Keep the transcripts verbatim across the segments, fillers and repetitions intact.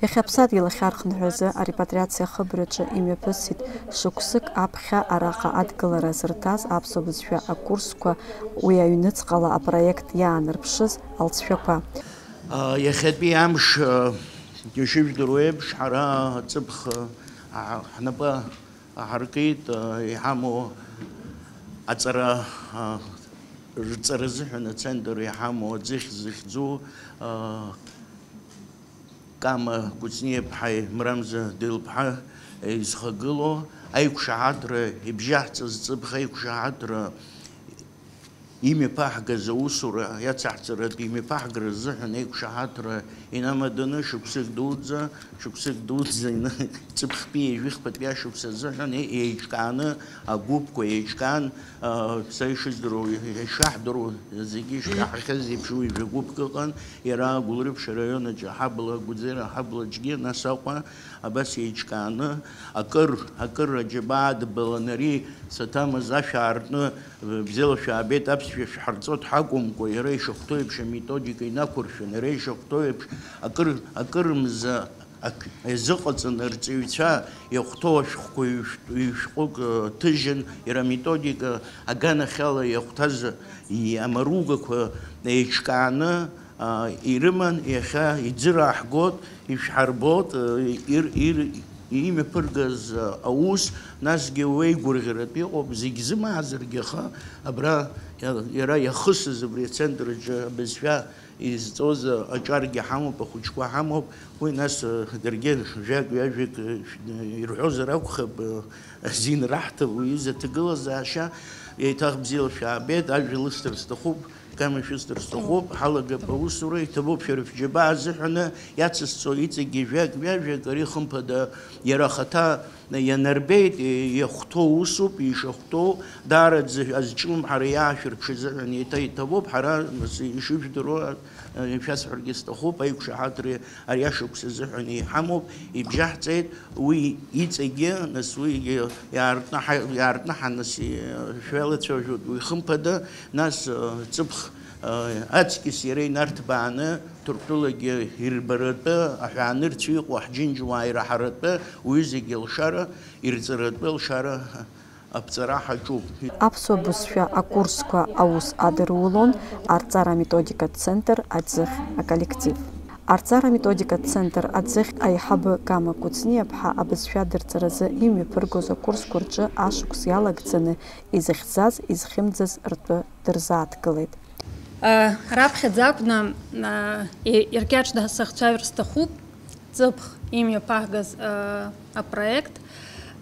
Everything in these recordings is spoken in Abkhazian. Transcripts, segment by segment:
Иахьа аԥсадгьыл ахьархынҳәразы арепатриациа ахыбраҿы имҩаԥысит шықәсык аԥхьа араҟа адгылара зырҭаз аԥсуа бызшәа акурсқәа, уи аҩныҵҟала апроект иаанарԥшыз алҵшәақәа. Иахьатәи амш, ишыжәдыруа еиԥш, ҳара ҵыԥх ҳнапы аҳаркит, иҳамоу аҵара, рҵара азыҳәан ацентр иҳамоу аӡыхь зыхьӡу, Кама Кәыҵниаԥҳаи Мрамза Делԥҳа изхагылоу аиқәшаҳаҭра, ибжьаҳҵаз ҵыԥх аиқәшаҳаҭра имҩаԥаҳгаз аусура иацаҳҵаратә имҩаԥаҳгара азыҳәан аиқәшаҳаҭра инамаданы шықәсык дуӡӡа, шықәсык дуӡӡа ины, ҵыԥхтәи ҩажәихԥатәи ашықәс азыҳәан еиҿкааны, агәыԥқәа еиҿкаан, Са ишыздыруа, ишаҳдыруа, зегьы ишаҳахьаз еиԥш, уи жәа-гәыԥк ыҟан, иара Гәылрыԥшь араион аҿы аҳабла, Гәыӡера аҳабла аҿгьы, нас Аҟәа, абас еиҿкааны, акыр, акыр аџьабаа дбалан ари саҭамыз ашә аартны, бзиала шәаабеит, аԥсшәа шәҳарҵоит ҳакәымкәа, иара ишахәҭоу еиԥш аметодика инақәыршәан, иара ишахәҭоу еиԥш акыр, акыр мза Ак изыҟаҵаны, рҵаҩцәа иахәҭоу ашәҟәқәа ҩышә-, ҩышәҟәык, э, ҭыжьын, иара аметодика аганахьала иахәҭаз и-, амаругақәа еиҿкааны, а, ирыман, иахьа иӡырааҳгоит, ишәҳарбоит, э, ир-, ир-, имҩаԥыргаз, э, аус, насгьы уеигәырӷьаратә иҟоуп, зегь зымаазаргьы, аха абра иа-, иара иахысыз абри ацентр аҿы абызшәа изҵоз аҿаргьы ҳамоуп, ахәыҷқәа ҳамоуп, уи нас, э, даргьы жәак-ҩажәак, э, шә-, э, ирҳәозар акәхап, э, азин раҳҭап, уи изы аҭагылазаашьа, еиҭах бзиала шәаабеит, ажәа лысҭар сҭахуп, Кама шәысҭар сҭахуп, ҳалагап аусура, иҭабуп шәара шәџьабаа азыҳәаны иацысҵо иҵегьы жәак-ҩажәак, ари хымԥада иара ахаҭа ианарбеит, иахәҭоу усуп, ишахәҭоу, даараӡа азҿлымҳара иаашәырԥшыз азыҳәан еиҭа иҭабуп, ҳара, нас, ишыжәдыруа, шәасҳәаргьы сҭахуп, аиқәшаҳаҭра ари ашықәс азыҳәан иҳамоуп, ибжьаҳҵеит, уи иҵегьы, нас, уигьы иаартны ҳа-, иаартны ҳа-, нас, шәалацәажәоит, уи хымԥада, нас, ҵыԥх, аҵкьыс иара инарҭбааны, Ҭырқәтәылагьы ирбаратәы аҳәаанырцә иҟоу ҳџьынџьуаа ираҳаратәы уи зегьы алшара, ирҵаратәы алшара аԥҵара ҳаҿуп. Аԥсуа бызшәа акурсқәа аус адырулон арҵара-методикатә центр аӡыхь аколлектив. Арҵара-методикатә центр аӡыхь аиҳабы Кама Кәыҵниаԥҳа абызшәа дырҵаразы имҩаԥыргоз акурсқәа рҿы ашықәс иалагӡаны изыхьӡаз, изхьымӡаз ртәы дырзааҭгылеит. Раԥхьаӡа акәны, иркьаҿны сахцәажәар сҭахуп, ҵыԥх имҩаԥаҳгаз апроект.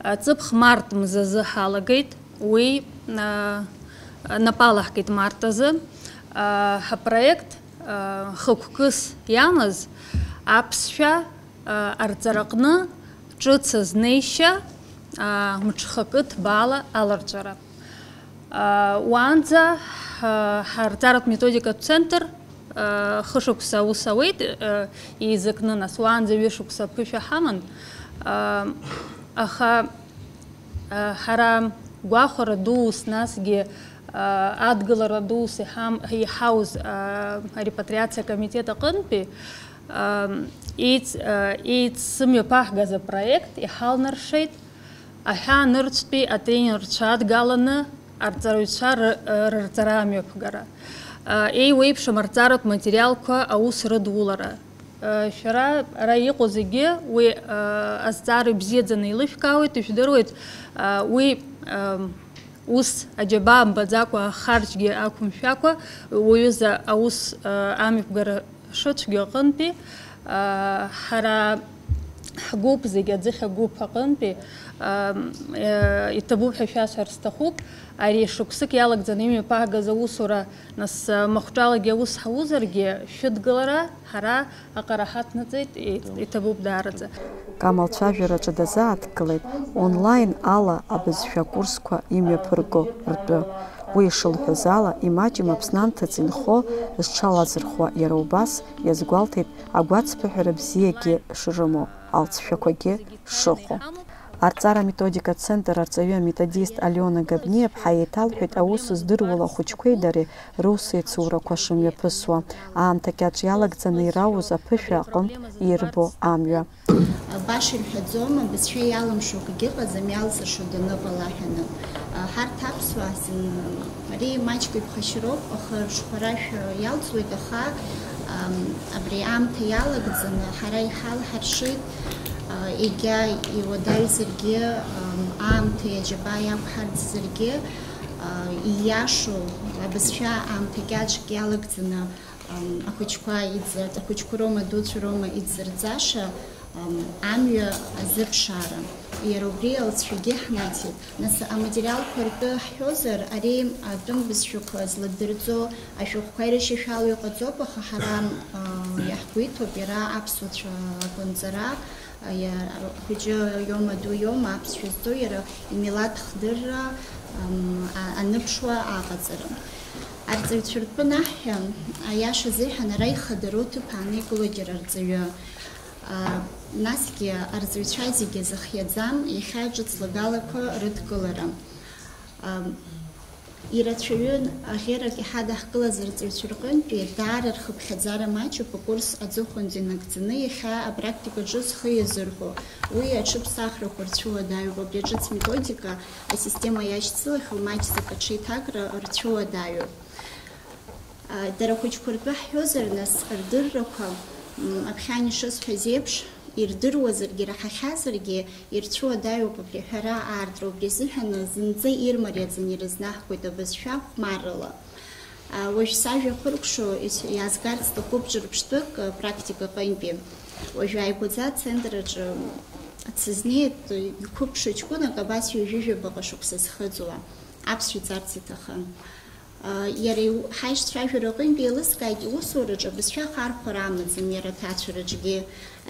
Ҵыԥх март мзазы ҳалагеит, уи напалаҳкит март азы. Ҳапроект хықәкыс иамаз аԥсшәа арҵараҟны ҿыц азнеишьа мҽхакы ҭбаала аларҵәара. Уаанӡа ҳарҵаратә методикатә центр хышықәса аус ауеит, еизакны, нас, уаанӡа ҩышықәса аԥышәа ҳаман, аха ҳара гәахәара дус, насгьы адгылара дус иҳам-, иҳауз арепатриациа акомитет аҟынтәи еиц-, еицсымҩаԥаҳгаз апроект иҳалнаршеит. Аҳәаанырцәтәи атренерцәа адгаланы арҵаҩцәа ры-, рырҵара амҩаԥгара, еиуеиԥшым арҵаратә материалқәа аус рыдулара. Шәара ара иҟоу зегьы уи азҵаара ибзиаӡаны еилышәкаауеит, ижәдыруеит, уи ус аџьабаа мбаӡакәа, ахарџьгьы ақәымшәакәа, уаҩыза аус амҩаԥгара шыцәгьоу аҟынтәи, ҳара ҳгәыԥ зегьы, аӡыхь агәыԥ аҟынтәи, иҭабуп ҳәа шәасҳәар сҭахуп, ари шықәсык иалагӡаны имҩаԥаагаз аусура, нас, махәҿалагьы аус ҳаузаргьы, шәыдгылара ҳара аҟара ҳаҭнаҵеит, иҭабуп даараӡа. Кама лцәажәараҿы дазааҭгылеит онлайн ала абызшәа акурсқәа имҩаԥырго ртәы. Уи ишылҳәаз ала, имаҷым Аԥсны анҭыҵ инхо зҽалазырхуа иара убас иазгәалҭеит агәацԥыҳәара бзиагьы шрымоу, алҵшәақәагьы шыҟоу. Арҵара-методика центр арҵаҩы аметодист Алиона Габниаԥҳа еиҭалҳәеит аус здыруала ахәыҷқәеи дареи рус еицурақәа шымҩаԥысуа, аамҭа кьаҿ иалагӡаны ирауз аԥышәа аҟынтә ирбо амҩа. Баша ирҳәаӡом, абызшәа иалымшо акгьы ыҟаӡам, иалҵышо даныҟала ҳәаны. Ҳарҭ аԥсуаа ҳзын, ари маҷк иԥхашьароуп, аха рҽхәарашәа иалҵуеит, аха, ам, абри аамҭа иалагӡаны ҳара иҳалҳаршеит, а, егьа иуадаҩзаргьы, ам, аамҭа иаџьабаа иақәҳарӡзаргьы, а, ииашоу абызшәа аамҭа кьаҿк иалагӡаны, ам, ахәыҷқәа идзар-, ахәыҷқәа роума, адуцәа роума идзырҵаша, ам, амҩа азырԥшаара. Иара убри алҵшәагьы ҳнаҭеит. Нас аматериалқәа ртәы ҳҳәозар, ари атәым бызшәақәа зладырҵо ашәҟәқәа ирышьашәало иҟаҵоуп, аха ҳара, а, иаҳгәеиҭоуп, иара аԥсуацәа агәынҵара, а, иа-, хәыҷы иоума, ду иоума аԥсшәа зҵо, иара имилаҭ хдырра, ам, а-, аныԥшуа аҟаҵара. Арҵаҩцәа ртәы анаҳҳәа, аиаша азыҳәан ара ихадароу ҭыԥ аанеигылоит иара арҵаҩы. А, насгьы арҵаҩцәа зегьы зыхиаӡам иахьа ҿыц лагалақәа рыдкылара. А, ирацәаҩын аӷьырак иҳадаҳкылаз арҵаҩцәа рҟынтәи даара рхыԥхьаӡара маҷуп акурс аҵыхәанӡа инагӡаны иахьа апрактикаҿы зхы иазырхәо, уи аҽыԥсахрақәа рцәыуадаҩуп, абри аҿыц методика асистема иашьцылахьоу маҷӡак аҽеиҭакра рцәыуадаҩуп. А, дара ахәыҷқәа ртәы ҳҳәозар, нас, рдыррақәа, м, аԥхьан ишысҳәаз еиԥш, ирдыруазаргьы, ираҳахьазаргьы, ирцәуадаҩуп абри аҳәара аартра, убри азыҳәан зынӡа ирмариаӡаны ирызнаҳгоит абызшәа хәмаррала. А, уажә сажәа ахыркәшо ис-, иаазгарц сҭахуп ҿырԥштәык, а, практика аҟынтәи. Уажә ааигәаӡа ацентр аҿы дсызнеит, иқәыԥшу ҷкәынак абас ҩажәижәабаҟа шықәса зхыҵуа, аԥсшәа ҵарц иҭахын. Иара иу-, ҳаишьцәажәара аҟынтә еилыскааит, иусураҿы абызшәа ахархәара амаӡам, иара аҭаацәараҿгьы.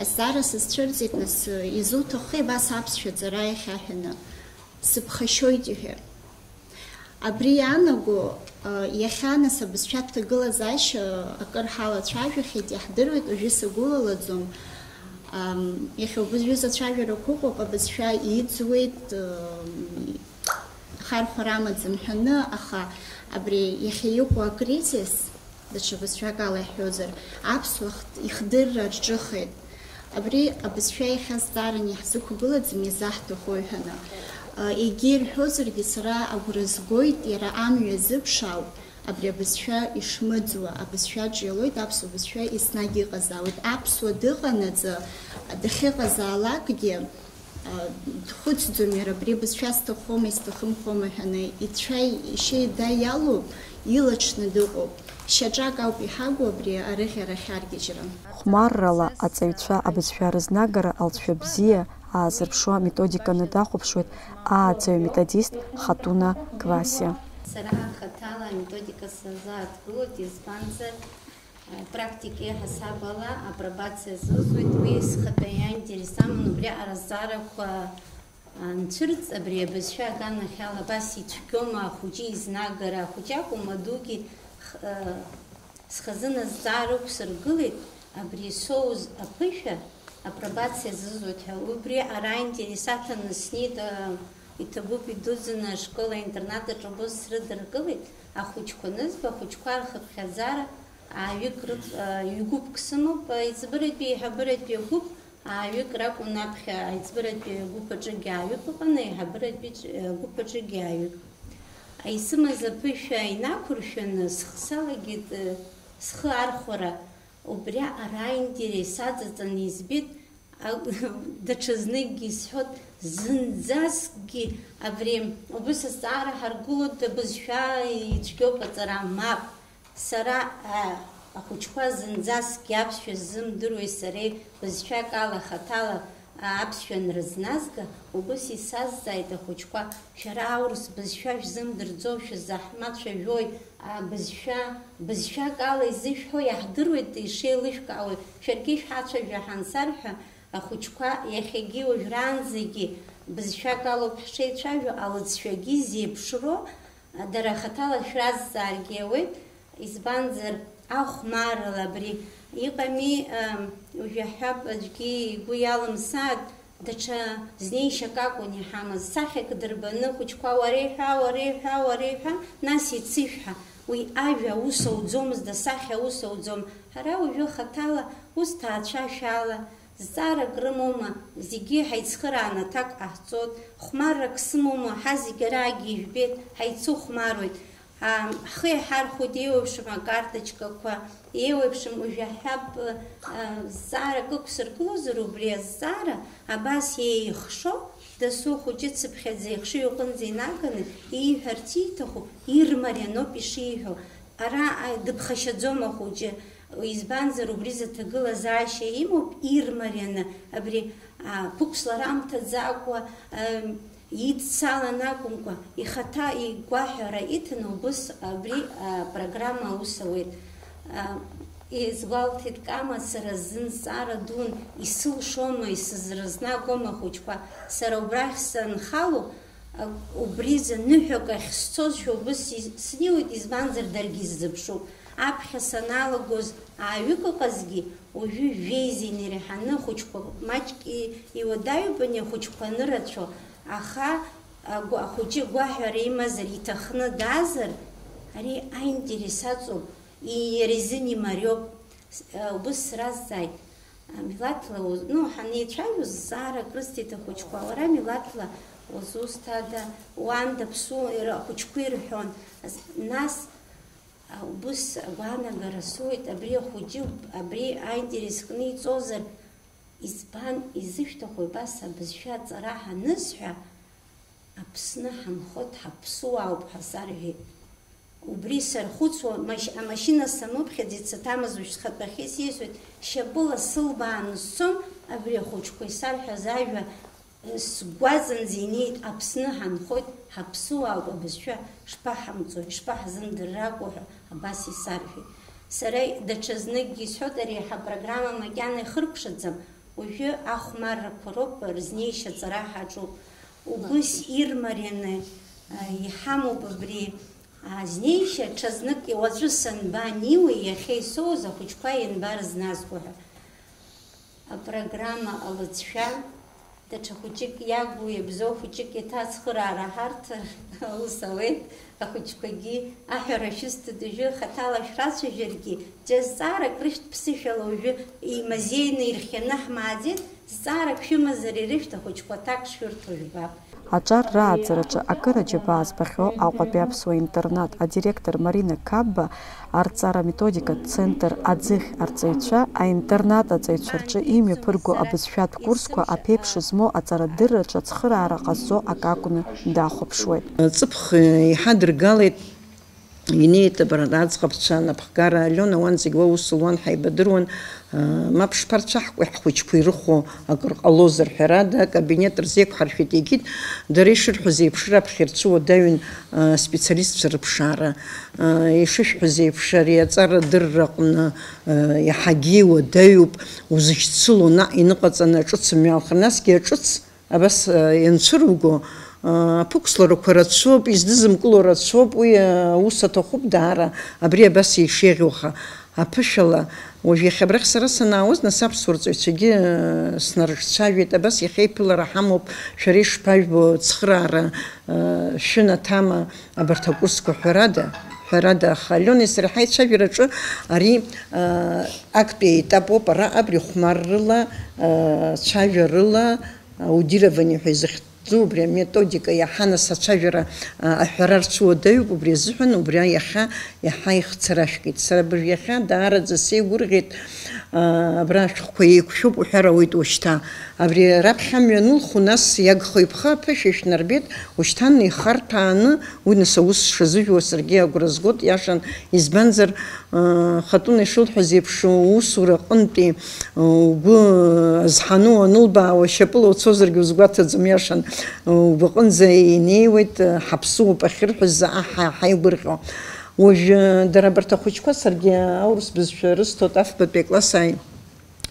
Азҵаара сызцәырҵит, нас, изуҭаххеи абас аԥсшәа аҵара иахьаҳәаны? Сыԥхашьоит, иҳәа. Абри иаанаго, иахьа, нас, абызшәа аҭагылазаашьа акыр ҳалацәажәахьеит, иаҳдыруеит, уажәы сагәылалаӡом. Ам, иахьа убызшәа ацәажәарақәа ыҟоуп, абызшәа иӡуеит, ам, Хархәара амаӡам ҳәаны, аха абри иахьа иҟоу акризис, даҽа бызшәак ала иаҳҳәозар, аԥсуа хт-, ихдырра рҿыхеит. Абри абызшәа иахьа зҵааран иаҳзықәгылаӡам, иазаҳҭахои ҳәаны. Егьа ирҳәозаргьы, сара агәра згоит, иара амҩа зыԥшаау, абри абызшәа ишмыӡуа, абызшәаҿ иалоит, аԥсуа бызшәа еснагь иҟазаауеит. Аԥсуа дыҟанаҵы, дахьыҟазаалакгьы, Дхәыцӡом иара абри бызшәа сҭаххома, исҭахымхома ҳәаны, ицәа ишьеида иалоуп, илаҽны дыҟоуп. Шьаҿак ауп иҳагу абри арыӷьарахь аргьежьра. Хәмаррала аҵаҩцәа абызшәа рызнагара алҵшәа бзиа аазырԥшуа методиканы дахәаԥшуеит ааӡаҩ-методист Хатуна Квасиа. Сара хаҭала аметодика сазааҭгылоит, избанзар, Практикеи ҳасабала апробациа зызуеит, уи схатәы аинтерес аман, убриаҟара азҵаарақәа анцәырҵ, абри абызшәа аганахьала абас ицәгьоума ахәыҷы изнагара, ахәыҷы акәым, адугьы х-, схазына азҵаара ықәсыргылеит, абри соуз аԥышәа апробациа зызуеит ҳәа, убриаҟара аинтерес аҭаны снеит, а, Иҭабуп идуӡӡаны ашкол-интернат аҿы убыс срыдыркылеит, ахәыҷқәа анызба, ахәыҷқәа рхыԥхьаӡара ааҩык рыԥ-, ҩ-гәыԥк сымоуп, аиҵбыратәи аиҳабыратәи агәыԥ ааҩык ракәын аԥхьа аиҵбыратәи агәыԥ аҿыгьы ааҩык ыҟан, аиҳабыратәи ҿ-, агәыԥ аҿыгьы ааҩык. Исымаз аԥышәа инақәыршәаны схы салагеит, схы архәара, убриаҟара аинтерес аҵаҵаны избеит, А, даҽазныкгьы исҳәоит, зынӡаскгьы абри убыс азҵаара ҳаргылоит, абызшәа ицәгьоуп аҵара, мап. Сара, а, ахәыҷқәа зынӡаскгьы аԥсшәа ззымдыруеи сареи бызшәак ала хаҭала, а, аԥсшәа анрызназга, убыс исазҵааит ахәыҷқәа, шәара аурыс бызшәа шәзымдырӡо, шәызаҳмацәажәои, а, бызшәа, бызшәак ала изышәҳәо иаҳдыруеит ишеилышәкаауеи, шәаргьы шәҳацәажәа ҳансарҳәа, Ахәыҷқәа иахьагьы уажәраанӡагьы бызшәак алоуп ҳшеицәажәо, алыҵшәагьы зеиԥшроу, дара хаҭала шәразҵааргьы ауеит, избанзар, ахәмаррала абри иҟами, ам, уажәы иаҳҳәап, аӡәгьы игәы иалымсааит, Даҽа знеишьак акәын иҳамаз, сахьак дырбаны, хәыҷқәа, уара иҳәа, уара иҳәа, уара иҳәа, нас ицышәҳәа, уи ажәа аус ауӡомызт, асахьа аус ауӡом. Ҳара уажәы хаҭала ус ҭаацәашәала, зҵаарак рымоума, зегьы ҳаицхырааны аҭак ҟаҳҵоит, хәмаррак сымоума, ҳазегь араагьы ижәбеит, ҳаицыхәмаруеит. Ҳхы иаҳархәоит еиуеиԥшым акарточкақәа, еиуеиԥшым, уажә иаҳҳәап, зҵаарак ықәсыргылозар, убри азҵаара абас еихшо, дасу хәыҷы цыԥхьаӡа ихшыҩ аҟынӡа инаганы ииҳәарц ииҭаху ирмарианоуп ишиҳәо. Ара дыԥхашьаӡом ахәыҷы, избанзар убри зыҭагылазаашьа имоуп, ирмарианы абри ԥықәслар амҭаӡакәа, идцалан акәымкәа, ихаҭа игәаҳәара иҭаны убыс абри апрограмма аус ауеит. Изгәалҭеит Кама, сара сзын зҵаара дуун, исылшома, исызрызнагома ахәыҷқәа, сара убрахь санхало, убризы ныҳәак ахь сцозшәа убыс снеиуеит, избанзар даргьы сзыԥшуп. Аԥхьа саналагоз ааҩык ыҟазгьы, уажәы жәеиза инареиҳаны ахәыҷқәа маҷк иуадаҩуп, ани ахәыҷқәа анырацәоу, аха агәы-, ахәыҷы агәаҳәара имазар, иҭахны даазар, ари аинтерес аҵоуп, и-, иара изын имариоуп. С-, а, убыс сразҵааит, а, милаҭла уз-, ну, ҳанеицәажәоз зҵаарак рысҭеит ахәыҷқәа, уара милаҭла узусҭада, уан даԥсу, ир-, ахәыҷқәа ирҳәон. Аз-, нас, а, убыс агәаанагара соуит, абри ахәыҷы, абри аинтерес кны иҵозар, избан изышәҭаху абас абызшәа аҵара ҳанызҳәа, Аԥсны ҳанхоит, ҳаԥсуаауп ҳәа сарҳәеит. Убри сархәыцуа, машь-, амашьына самыԥхьаӡеит, саҭамыз уажә схатәахьы сиасуеит, шьапыла сылбааны сцон, абри ахәыҷқәа исарҳәаз ажәа, э, сгәаҵанӡа инеит, Аԥсны ҳанхоит, ҳаԥсуаауп, абызшәа шԥаҳамҵои, ишԥаҳзымдырракәу ҳәа абас исарҳәеит. Сара даҽазныкгьы исҳәоит, ари ҳапрограмма макьана ихыркәшаӡам, уажәы ахәмаррақәа роуп, рызнеишьа аҵара ҳаҿуп. Убыс ирмарианы, а, иҳамоуп абри, а, знеишьа, ҽазнык уаҵәы санбаниуеи, иахьа исоуз ахәыҷқәа ианбарызназго ҳәа. Апрограмма алыҵшәа, даҽа хәыҷык иагу, иабзоу хәыҷык иаҭа ацхыраара ҳарҭар аус ауеит, ахәыҷқәагьы аҳәара шәысҭоит, уажәы хаҭала шәрацәажәаргьы, џьа зҵаарак рышәҭ ԥсышәала уажәы имазеины ирхианы ҳмааӡеит, Зҵаарак шәымазар ирышәҭ, ахәыҷқәа аҭак шшәырҭо жәбап. Аҿар рааӡараҿы акыр аџьабаа збахьоу Аҟәатәи аԥсуа интернат адиректор Марина Қапба, арҵара-методикатә центр Аӡыхь арҵаҩцәа, аинтернат аҵаҩцәа рҿы имҩаԥырго абызшәатә курсқәа аԥеиԥш змоу аҵарадырраҿы ацхыраара ҟазҵо акы акәны дахәаԥшуеит. Ҵыԥх еиҳа дыргалеит. Инеит абарҭ аӡӷабцәа анапхгара, Алиона, уан зегь уа ус луан, ҳаибадыруан, аа, мап шԥарцәаҳкуеи, ҳхәыҷқәа ирыхәо акыр ҟалозар, ҳәарада, акабинет рзеиқәҳаршәеит, егьит, дара ишырҳәоз еиԥш, раԥхьа ирцәуадаҩын, аа, специалистцәа рыԥшаара. Аа, ишышәҳәаз еиԥш, ари аҵара адырра аҟны, аа, иаҳагьы иуадаҩуп, узышьцыло наҟ иныҟаҵаны аҿыц мҩалхыр, насгьы аҿыц, Абас, э, ианцәыруго, э, аԥықәсларақәа рацәоуп, издызымкыло рацәоуп, уи, э, аус аҭахуп даара, абри абас ишеиӷьуха. Аԥышәала, уажә иахьа абрахь сара санаауаз, нас аԥсуа рҵаҩцәагьы, э, снарыҿцәажәеит, абас иахьа иԥылара ҳамоуп, шәара ишԥажәбо, цхыраара, э, шәынаҭама, абарҭ акурсқәа, ҳәарада, ҳәарада, аха Алионеи сареи ҳаицәажәараҿы ари, э, актәи аетап ауп, ара абри хәмаррыла, э, цәажәарыла, аудирование ҳәа изыхьӡу убри аметодика иаҳа нас ацәажәара, а, аҳәара рцәуадаҩуп, убри азыҳәан убри иахьа иаҳа ихцарашәкит. Сара абыржә иахьа даараӡа сеигәырӷьеит, а, абра ашәҟәқәа еиқәшәоуп уҳәар ауеит уажәшьҭа. Абри раԥхьа амҩа анылху, нас иагхо иԥхы аԥышәа ишәнарбеит, уажәшьҭа ихарҭәааны уи нас аус шазыжәуа саргьы агәра згоит, иашан, избанзар, Хатуна ишылҳәаз еиԥш, усура аҟынтәи угәы азҳану анылбаауа, шьапыла уцозаргьы узгәаҭаӡом, иашан, угәаҟынӡа инеиуеит, ҳаԥсуоуп ахьырҳәаз заҟа ҳа-, ҳаигәырӷьо. Уажәы дара абарҭ ахәыҷқәа, саргьы аурыс бызшәа рысҭоит, афбатәи акласс ааи-,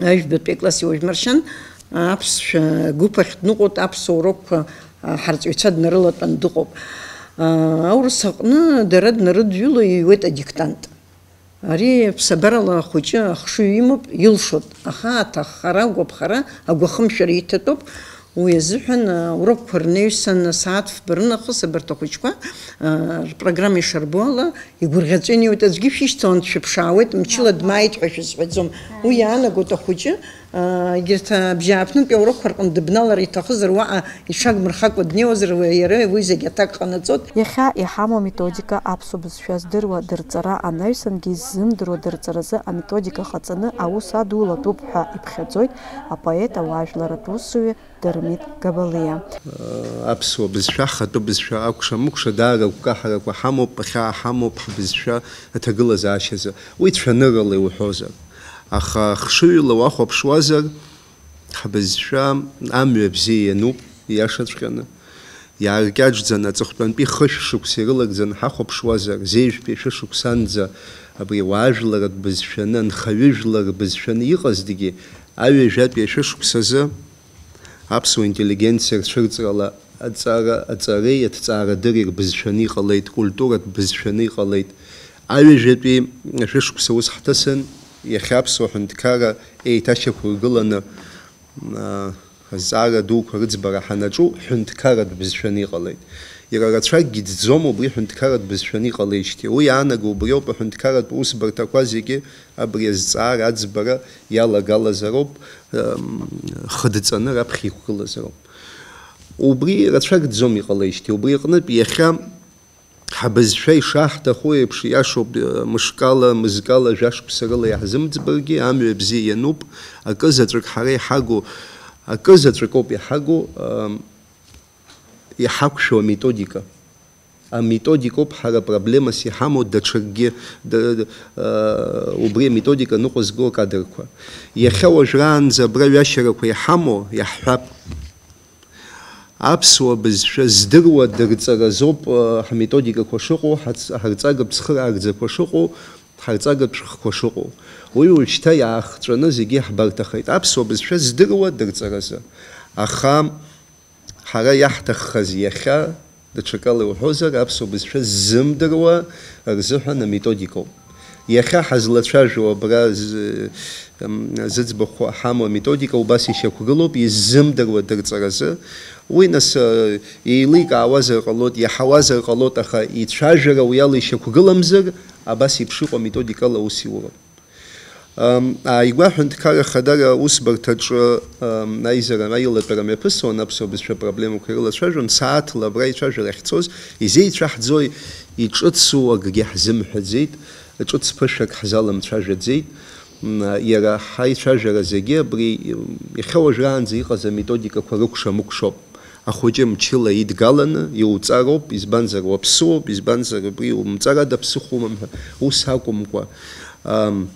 ажәбатәи акласси уажә маршьан, аԥсшәа гәыԥ ахь дныҟәоит, аԥсуа урокқәа ҳарҵаҩцәа днарылатәан дыҟоуп. Аурыс аҟны дара днарыдҩыло иҩуеит адиктант. Ари ԥсабарала ахәыҷы ахшыҩ имоуп, илшоит, аха аҭаххара, агәаԥхара, агәахымшәара иҭатәуп. Уи азыҳәан, а, урокқәа рнаҩсан асааҭ фба рынахыс абарҭ ахәыҷқәа, а, рпрограмма ишарбо ала, игәырӷьаҵәа инеиуеит, аӡәгьы шәишьҭалан, дшәыԥшаауеит, мчыла дмааит ҳәа шәызҳәаӡом. Уи иаанагоит ахәыҷы, а, егьырҭ абжьааԥнынтәи аурокқәа рҟны дыбналар иҭахызар, уаҟа иҽагмырхакәа днеиуазар, уи, иара уи зегь аҭак ҟанаҵоит. Иахьа иҳамоу аметодика аԥсуа бызшәа здыруа дырҵара анаҩсангьы иззымдыруа дырҵаразы аметодика ҟаҵаны аус адулатәуп ҳәа иԥхьаӡоит апоет, ауаажәларратә усзуҩы Дырмит Габалиа. Аԥсуа бызшәа, ахатәы бызшәа, акәша-мыкәша даара агәкаҳарақәа ҳамоуп, ахьаа ҳамоуп ҳбызшәа аҭагылазаашьазы. Уи цәаныррала иуҳәозар. Аха хшыҩла уахәаԥшуазар, ҳбызшәа амҩа бзиа иануп, ииашаҵәҟьаны. Иааркьаҿӡаны, аҵыхәтәантәи хышә шықәса ирылагӡаны ҳахәаԥшуазар, зежәтәи ашәышықәсанӡа абри ауаажәларратә бызшәаны, анхаҩыжәлар рбызшәаны иҟазҭгьы, аҩажәатәи ашәышықәсазы аԥсуа интеллигенциа рцәырҵрала аҵара, аҵареи аҭҵаарадырреи рбызшәаны иҟалеит, культуратә бызшәаны иҟалеит. Аҩажәатәи ашәышықәса ус ҳҭысын, иахьа аԥсуа ҳәынҭқарра еиҭашьақәыргыланы, аа, азҵаара дуқәа рыӡбара ҳанаҿу, ҳәынҭқарратә бызшәаны иҟалеит. Иара рацәакгьы ӡӡом убри ҳәынҭқарратә бызшәаны иҟалеижьҭеи. Уи иаанаго убриоуп, аҳәынҭқарратә усбарҭақәа зегьы абри азҵаара аӡбара иалагалазароуп, ам, хыдҵаны раԥхьа иқәгылазароуп. Убри рацәак ӡӡом иҟалеижьҭеи. Убри аҟнытә иахьа ҳабызшәа ишаҳҭаху еиԥш, иашоуп, мышкала, мызкала, жәашықәса рыла иаҳзымӡбаргьы, амҩа бзиа иануп, акы заҵәык ҳара иҳагу, акы заҵәык ауп иҳагу, ам, иҳақәшәо аметодика. Аметодикоуп ҳара проблемас иҳамоу даҽакгьы, д-, д-, а, убри аметодика ныҟәызго акадрқәа. Иахьа уажәраанӡа абра ҩашьарақәа иҳамоу, иаҳҳәап. Аԥсуа бызшәа здыруа дырҵаразоуп, э, ҳметодикақәа шыҟоу, ҳац-, ҳарҵагатә цхыраагӡақәа шыҟоу, ҳарҵагатә шәҟәқәа шыҟоу. Уи уажәшьҭа иаахҵәаны зегьы иаҳбарҭахеит аԥсуа бызшәа здыруа дырҵаразы. Аха ҳара иаҳҭаххаз иахьа, даҽакала иуҳәозар, аԥсуа бызшәа ззымдыруа рзыҳәан аметодикоуп. Иахьа ҳазлацәажәо абра з-, м, зыӡбахә ҳамоу аметодика убас ишьақәгылоуп, иззымдыруа дырҵаразы. Уи, нас, э, еиликаауазар ҟалоит, иаҳауазар ҟалоит, аха ицәажәара уи ала ишьақәгыламзар, абас еиԥш иҟоу аметодикала аус иуроуп. Ам, ааигәа аҳәынҭқарра ахадара аусбарҭаҿы, ам, аизара аилатәара мҩаԥысуан, аԥсуа бызшәа проблемақәа ирылацәажәон, сааҭла абра ицәажәара ахьцоз, изеицәаҳӡои, иҿыцу акгьы ҳзымҳәаӡеит. Ҿыц ԥышәак ҳзаламцәажәаӡеит. М, иара ҳаицәажәара зегьы абри, м, иахьа уажәраанӡа иҟаз аметодикақәа рыкәша-мыкәшоуп. Ахәыҷы мчыла идгаланы иуҵароуп, избанзар уаԥсыуоуп, избанзар убри умҵарада ԥсыхәа умам ҳәа, ус акәымкәа, ам,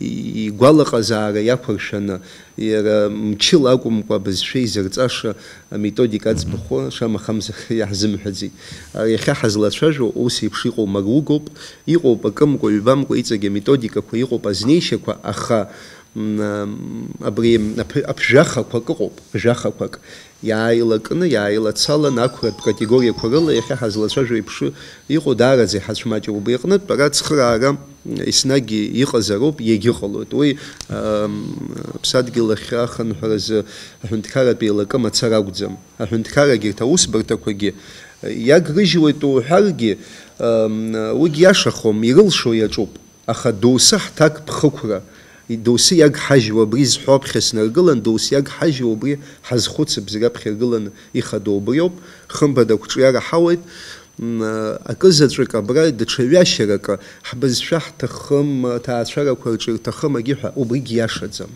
и-, игәалаҟазаара иақәыршәаны, иара мчыла акәымкәа абызшәа изырҵаша аметодика аӡбахә, шамахамзар, иаҳзымҳәаӡеит. А, иахьа ҳазлацәажәо ус еиԥш иҟоу мыругоуп, иҟоуп акымкәа, ҩбамкәа иҵегь аметодикақәа, иҟоуп азнеишьақәа, аха, м, ам, абри аԥ-, аԥжәахақәак ыҟоуп, ԥжәахақәак. Иааилакны, иааилацаланы ақәратә категориақәа рыла иахьа ҳазлацәажәо еиԥш иҟоу даараӡа иҳацәмаҷуп. Убри аҟнытә ара ацхыраара еснагь иҟазароуп, иагьыҟалоит. Уи, ам, аԥсадгьыл ахь ахынҳәразы аҳәынҭқарратә еилакы мацара акәӡам. Аҳәынҭқаррагьы, арҭ аусбарҭақәагьы иагрыжьуеит уҳәаргьы, ам, уигь иашахом, ирылшо иаҿуп. Аха доусы ҳҭак ԥхықәра, доусы иагҳажьуа абри зҳәо аԥхьа снаргылан, доусы иагҳажьуа убри ҳазхәыцып, зегь раԥхьа иргыланы ихадоу убриоуп, хымԥада ақәҿиара ҳауеит, м, акы заҵәык абра даҽа ҩашьаракы, ҳбызшәа ҳҭахым, аҭаацәарақәа рҿы ирҭахым агьи ҳәа, убригь иашаӡам.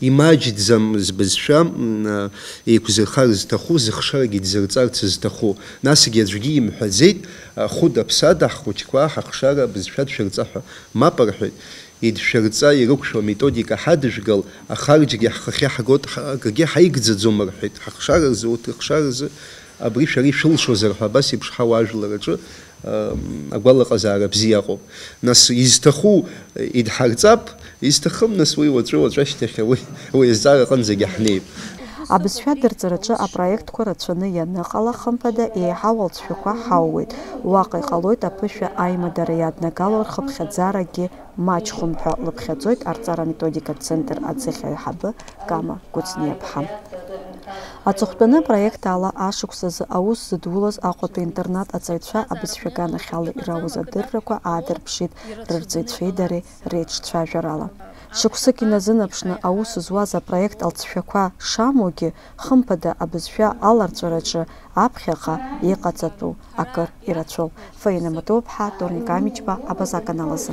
Имаҷӡам збызшәа, м, еиқәзырхар зҭаху, зыхшарагьы дзырҵарц зҭаху. Насгьы аӡәгьы имҳәаӡеит, хәыда-ԥсада ҳхәыҷқәа ҳахшара абызшәа дшәырҵа ҳәа. Мап рҳәеит, идшәырҵа ирықәшәо аметодика ҳадыжәгал, ахарџьгьы ҳхахьы ҳгоит, ҳа-, акгьы ҳаигӡаӡом рҳәеит, ҳахшара рзы, урҭ рыхшара рзы абри шәара ишәылшозар ҳәа, абас еиԥш ҳауаажәлар аҿы, ам, агәалаҟазаара бзиа ыҟоуп. Нас изҭаху идҳарҵап, изҭахым, нас уи уаҵәы, уаҵәашьҭахь уи, уи азҵаара аҟынӡагьы ҳнеип. Абызшәа дырҵараҿы апроектқәа рацәаны ианыҟала, хымԥада, еиҳау алҵшәақәа ҳауеит. Уаҟа иҟалоит аԥышәа аимадара иаднагало рхыԥхьаӡарагьы маҷхом ҳәа лыԥхьаӡоит арҵара-методикатә центр аӡыхь аиҳабы Кама Кәыҵниаԥҳа. Аҵыхәтәаны апроект ала ашықәс азы аус зыдулаз Аҟәатәи интернат аҵаҩцәа абызшәа аганахьала ирауз адыррақәа аадырԥшит рырҵаҩцәеи дареи реиҿцәажәарала. Шықәсык иназынаԥшны аус зуаз апроект алҵшәақәа шамоугьы, хымԥада абызшәа аларҵәараҿы аԥхьаҟа иҟаҵатәу акыр ирацәоуп. Фаина Матуаԥҳа, Торник Амичба, Абаза аканалазы.